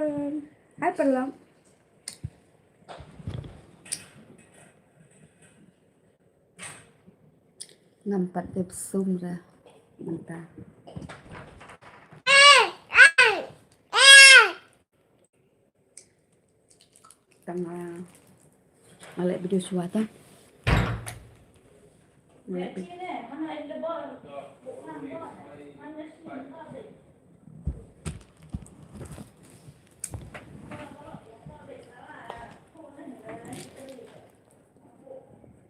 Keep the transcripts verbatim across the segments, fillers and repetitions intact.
Hi, Paralok. Ngam pat dep sum ra mynta. Tang, ah, nga leh video shuwa ta. Nga leh video.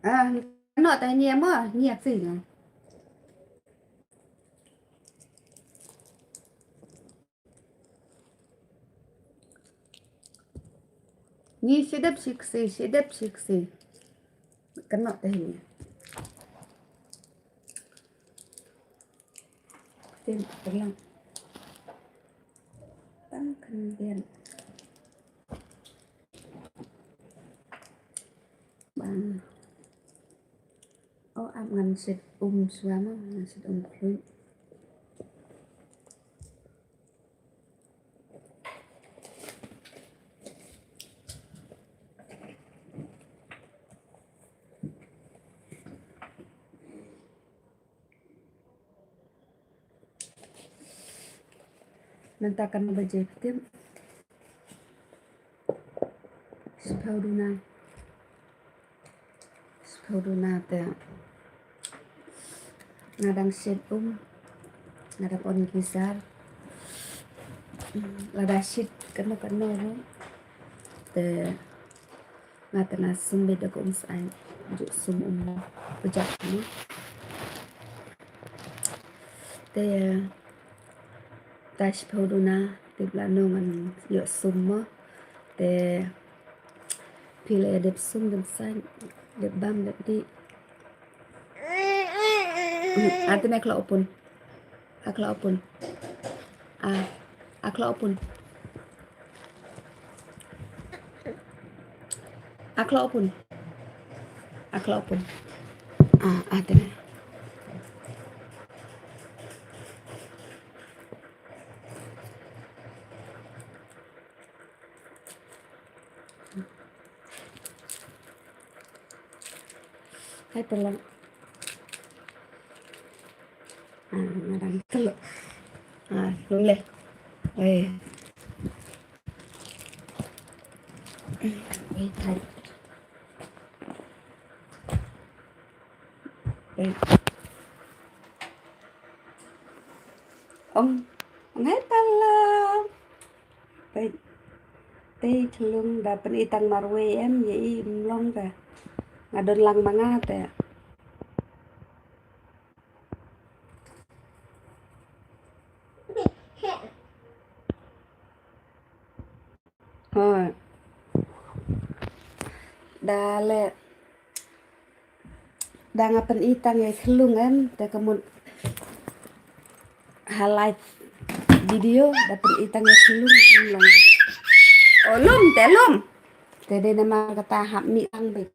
Ah, no ta nia ma, nia sih na. Ngi shidep shiksi, shidep shiksi. Kano teh ni. Tim, tenang. Tang kemudian. Bang. Oh, ap ngan shit um shuwa ma, ngan shit um khluit. Mynta katno baje phi tip? Shiphew duna. Shiphew duna te nga dang shit um, nga dang on geyser. Lada shit katno katno ruh te nga te nga sum beit da ka um saiñ, ju sum um pajak ni. Te ta shiphew duna te lano ngan ïoh sum mo. Te phi la dep sum dep saiñ, dep bam dep dih. Ah, te ne khlok opun. Akla opun. Ah, akla opun. Akla opun. Akla opun. Ah, ah, tena. Hai, Paralok. Ah, ngadang telok. Ah, boleh. Eh. Eh, hai. Eh. Ong, ong hai Paralok. Peit. Te i khyllung da pyni tang marwei em, ïa i mlong te. Nga don lang ma nga te. Hooid. Da leh. Da nga pyni tang ïa i khyllung em, te ka mut ha live video da pyni tang ïa i khyllung em long. O lum te lum. Te dei namar kata hap mih lang beit.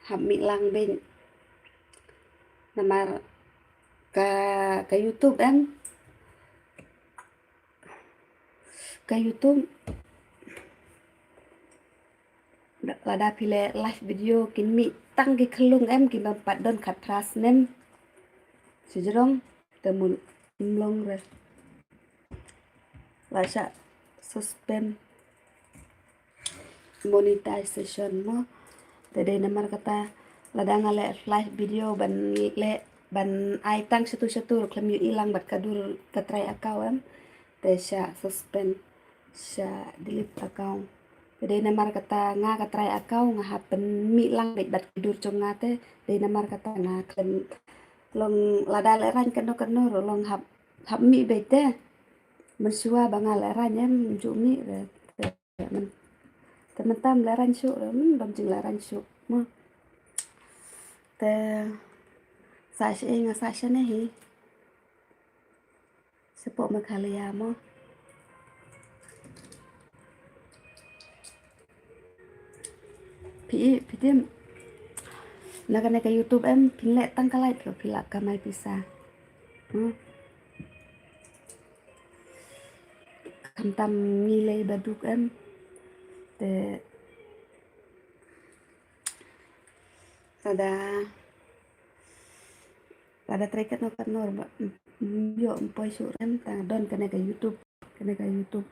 Hap mih lang beit. Namar ka, ka YouTube em. Ka YouTube. Lada phi leh live video kin mih tang ki khyllung em, kin bym pat don khatphra snem. Shu jrong te mut mlong re. La shah suspend monetization mo. Te dei namar kata lada nga leh live video ban leh ban ai tang shatu shatu ruh khlem ïohi lang bad ka dur ka trai account em. Te shah suspend, shah delete account. Te dei namar kata nga ka trai account nga hap pynmih lang beit bad ki dur jong nga te. Dei namar kata nga khlem long lada lehraiñ kano kano ruh long hap, hap mih beit te. Mynshuwa ba nga lehraiñ em ju mih re. Te myn-, te mynta ym lehraiñ shuh re, hmm, dom jinglehraiñ shuh mo. Te sa sha nga sa sha ne hi. Shapoh Meghalaya mo. Phi, phi tim. Na kane ka YouTube em, phin leh tang ka live ko phi lah kamai pisa. Hmm. khamtam ngi lei ba duk em. Te lada, lada trei katno katno ba, mm, ym ïoh, ym poi shuh rem, tang don kane ka YouTube, kane ka YouTube,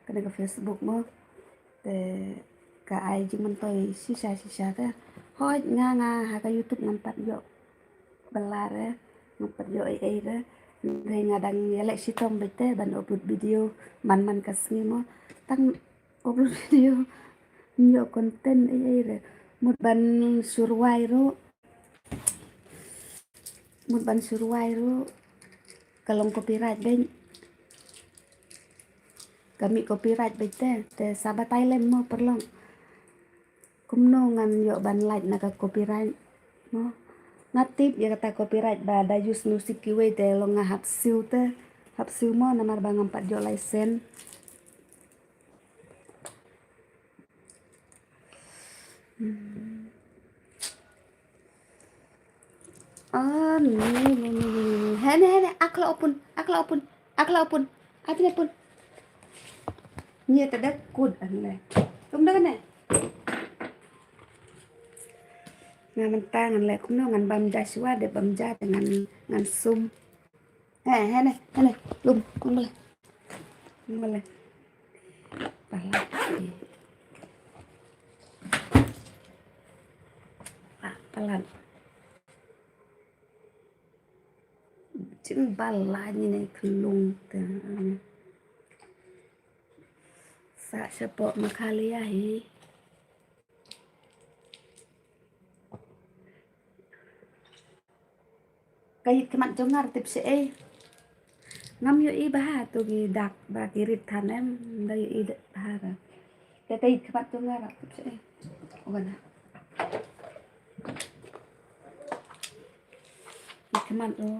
kane ka Facebook mo. Te ka ai jingmyntoi shisha shisha te. Hooid nga, nga ha ka YouTube ngam pat ïoh bylla re, ngam pat ïoh ei ei re. Hynrei nga dang ïaleh shitom beit te ban upload video, man man ka sngi mo. Tang upload video, ym ïoh content ei ei re. Mut ban shu rwai ruh, mut ban shu rwai ruh ka long copyright beit. Ka mih copyright beit te, te sa batai lem mo paralok. Kumno ngan ïoh ban lait na ka copyright mo? Nga tip ïa kata copyright ba da use music kiwei te long nga hap siew te, hap siew mo, namar ba ngam pat ïoh license. Hmm. Ah, ni, ni, ni, ni, ni. Hene, hene, akla opun, akla opun, akla opun. Atine pun. Ni ta da kud anle. Tum da ne. Nga mynta ngan leh kumno, ngan bam ja shuwa, dep bam ja te ngan, ngan sum. He, hene, hene. Lum, lum bale. Lum bale. Palat. Ah, palat. Jingbalat ine i khlung te. Sah shapoh Meghalaya hi. Ka ïit khmat jong nga tip shaei. Ngam ïohi bha to ki dak ba ki rit than em, da ïohi bha ra. Te ka ïit khmat jong nga tip shaei. Wan. Ïit khmat u.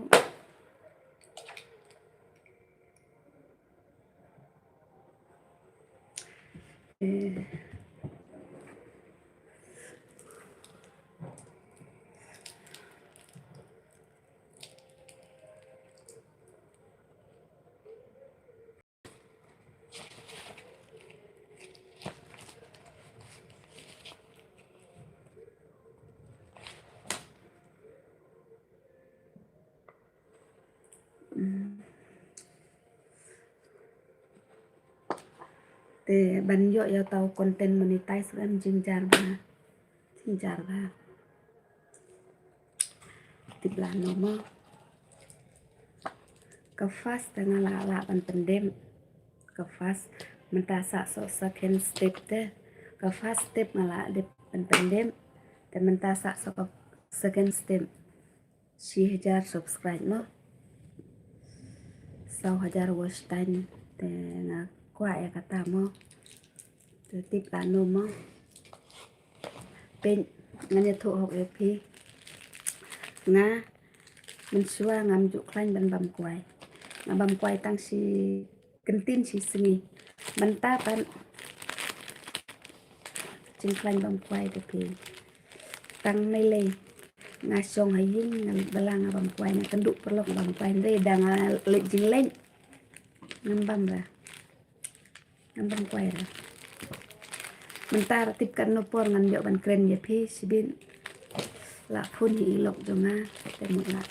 Te ban ïoh ïa uta u content monetize ruh em jingjar bha. Jingjar bha. Tip lano mo. Ka first te nga lah lah ban pyndep. Ka first, mynta sah shuh second step te. Ka first step nga lah dep ban pyndep. Te mynta sah shuh ka second step. Shi hajar subscribe mo. Saw hajar watch time. Te nga kwah ïa kata mo. Te tip lano mo. Peit, ngan ïathuh hok ïa phi. Nga mynshuwa ngam ju khlaiñ ban bam kwai. Nga bam kwai tang shi kyntien shi sngi. Mynta pat jingkhlaiñ bam kwai te phi. Tang ne lei nga shong ha ïing, nga leit bylla nga bam kwai, nga kynduh paralok nga bam kwai, hynrei da nga leit jingleit ngam bam ra. Ngam bam kwai ra. Mynta ra tip katno por ngan ïoh ban kren ïa phi shibit. La phone hi i lok jong nga te mut la.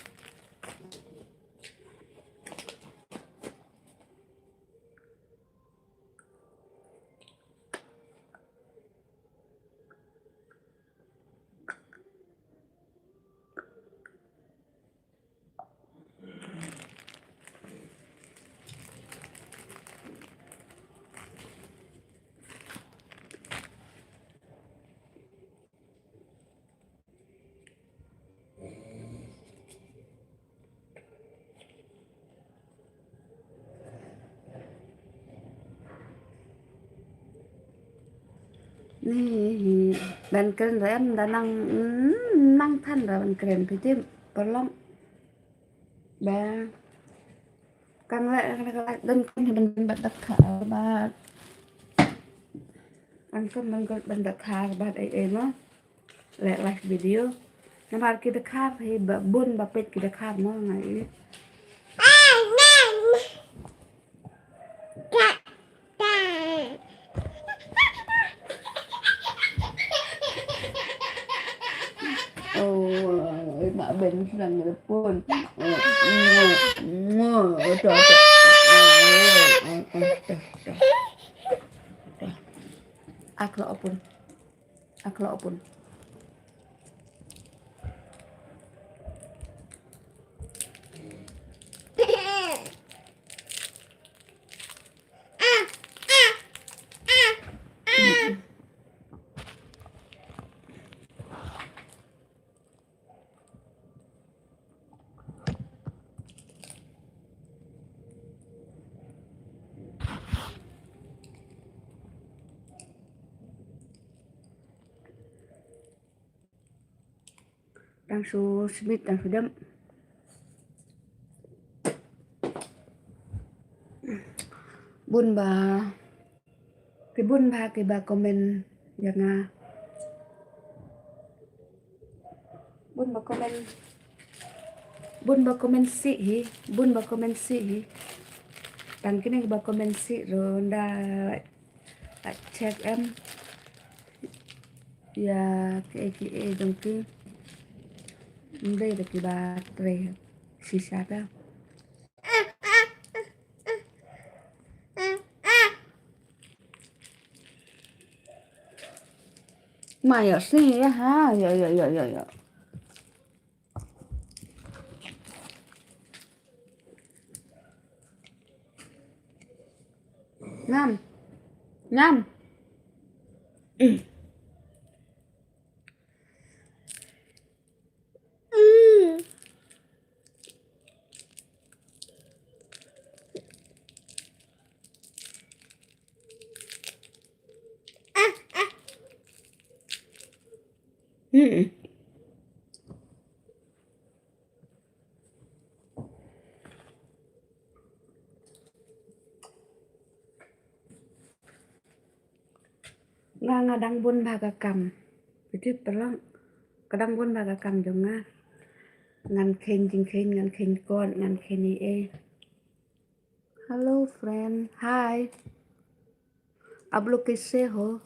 Ni hi ban kren ra em, da nang, mm, nang than ra ban kren phi tip paralok. Ba kan leh kan leh don kan hi ban ban bad da kha bad. An kan ban ban da kha bad ei ei mo. Leh live video. Namar ki dkhar hi ba bun ba peit ki dkhar mo nga i. Ak la opun. Ak la opun. Tang shu submit, tang shu dem. Bun ba, ki bun ba, ki ba comment ïa nga. Bun ba comment. Bun ba comment sih hi. Bun ba comment sih hi. Tang kine ba comment sih ruh nda check em. Ïa ki, ki, jong ki. Ndei da ki ba trei shisha ta. Ma ïa sih ïa ha, ïa, ïa, ïa, ïa, ïa. Ngam. Ngam. Mm. Nga, nga dang bun bha ka kam. Phi tip, paralok, ka dang bun bha ka kam jong nga. Ngan kheiñ jingkheiñ, ngan kheiñ kot, ngan kheiñ ei ei. Hello friend, hi. आप लोग कैसे हो?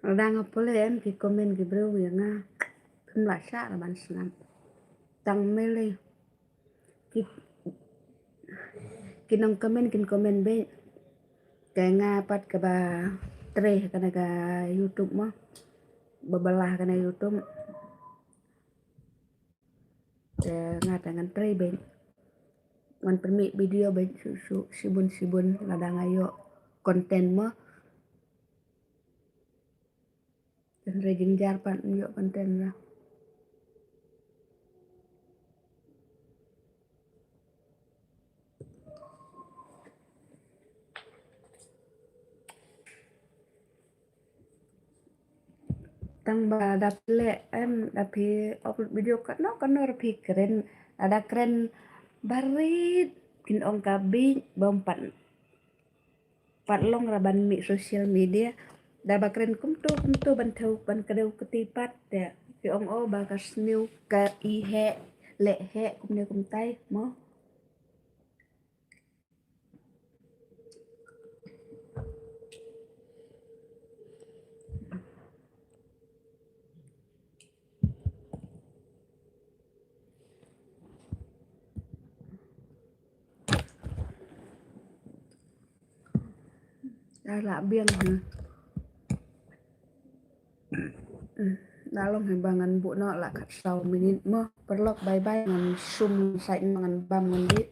Lada nga pule em ki comment ki briew ïa nga, phim lah shah ban sngap. Tang mele ki, ki nong comment kin comment beit. Te nga pat kaba trei kane ka YouTube mo, ba bylla kane YouTube. Te nga te ngan trei beit, ngan pynmih video beit shuh shuh, shibun shibun lada nga ïoh content mo. Te hynrei jynjar pat ym ïoh content la. Tang ba da phi leh em, da phi upload video katno katno ruh phi kren, lada kren barit kin ong ka beit ba ym pat, pat long ruh ban mih social media. Da ba kren kumto kumto ban thew ban kdew kti pat te ki ong o ba ka sniew ka i heh leh heh kumne kumtai mo. Ai la biang ha. Na long hi ba ngan buh noh la khatsaw minit mo. Paralok bye bye, ngan sum sait mo, ngan bam ngan dih.